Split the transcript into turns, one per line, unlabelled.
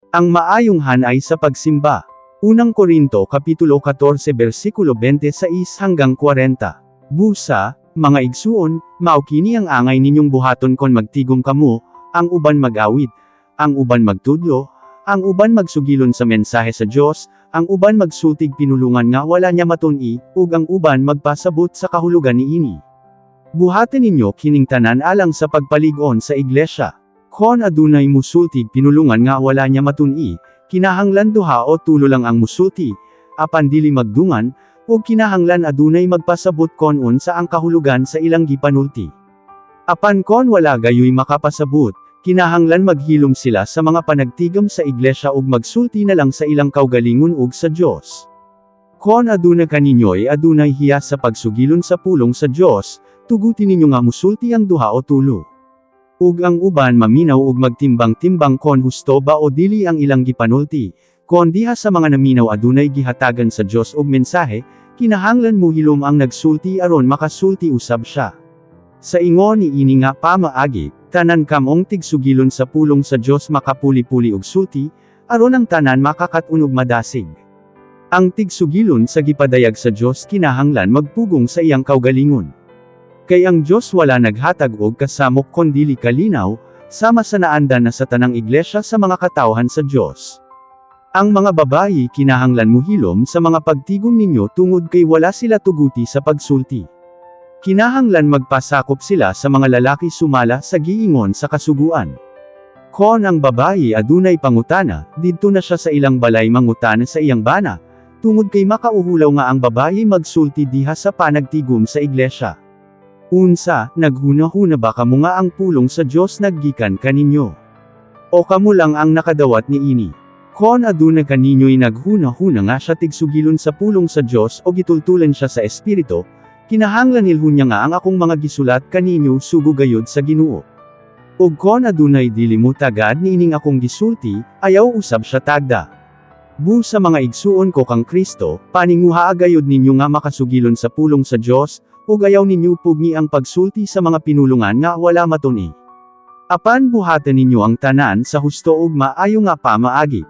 Ang maayong hanay sa pagsimba. Unang Korinto kapitulo 14 bersikulo 26 hanggang 40. Busa, mga igsuon, mao kini ang angay ninyong buhaton kon magtigom kamo: ang uban mag-awit, ang uban magtudlo, ang uban magsugilon sa mensahe sa Dios, ang uban magsultig pinulungan nga wala niya matun-i, ug ang uban magpasabot sa kahulugan niini. Buhaton ninyo kining tanan alang sa pagpalig-on sa iglesia. Kon adunay musultig pinulungan nga wala niya matun-i, kinahanglan duha o tulo lang ang musulti, apan dili magdungan, ug kinahanglan adunay magpasabot kon unsa ang kahulugan sa ilang gipanulti. Apan kon wala gayoy makapasabot, kinahanglan maghilom sila sa mga panagtigom sa iglesia ug magsulti na lang sa ilang kaugalingon ug sa Dios. Kon aduna kaninyo'y adunay hiya sa pagsugilon sa pulong sa Dios, tuguti ninyo nga musulti ang duha o tulo. Ug ang uban maminaw ug magtimbang-timbang kon husto ba o dili ang ilang gipanulti. Kon diha sa mga naminaw adunay gihatagan sa Dios og mensahe, kinahanglan muhilom ang nagsulti aron makasulti usab siya. Sa ingon niini nga pamaagi, tanan kamong tigsugilon sa pulong sa Dios makapuli-puli og sulti, aron ang tanan makakat-on ug madasig. Ang tigsugilon sa gipadayag sa Dios kinahanglan magpugong sa iyang kaugalingon. Kay ang Dios wala naghatag og kasamok kon dili kalinaw, sama sa naandan na sa tanang iglesia sa mga katawhan sa Dios. Ang mga babayi kinahanglan muhilom sa mga pagtigom ninyo tungod kay wala sila tuguti sa pagsulti. Kinahanglan magpasakop sila sa mga lalaki sumala sa giingon sa Kasuguan. Kon ang babayi adunay pangutana, didto na siya sa ilang balay mangutana sa iyang bana, tungod kay makauhulaw nga ang babayi magsulti diha sa panagtigom sa iglesia. Unsa, naghuna-huna ba kamo nga ang pulong sa Dios naggikan kaninyo? O kamo lang ang nakadawat niini? Kon aduna kaninyo'y naghuna-huna nga siya tigsugilon sa pulong sa Dios o gitultulan siya sa Espiritu, kinahanglan ilhon niya nga ang akong mga gisulat kaninyo sugo gayod sa Ginoo. Ug kon adunay dili mo tagad niining akong gisulti, ayaw usab siya tagda. Busa, mga igsuon ko kang Kristo, paninguhaa gayod ninyo nga makasugilon sa pulong sa Dios, ug ayaw ninyo pugni ang pagsulti sa mga pinulungan nga wala matun-i. Apan buhatan ninyo ang tanan sa husto ug maayo nga pamaagi.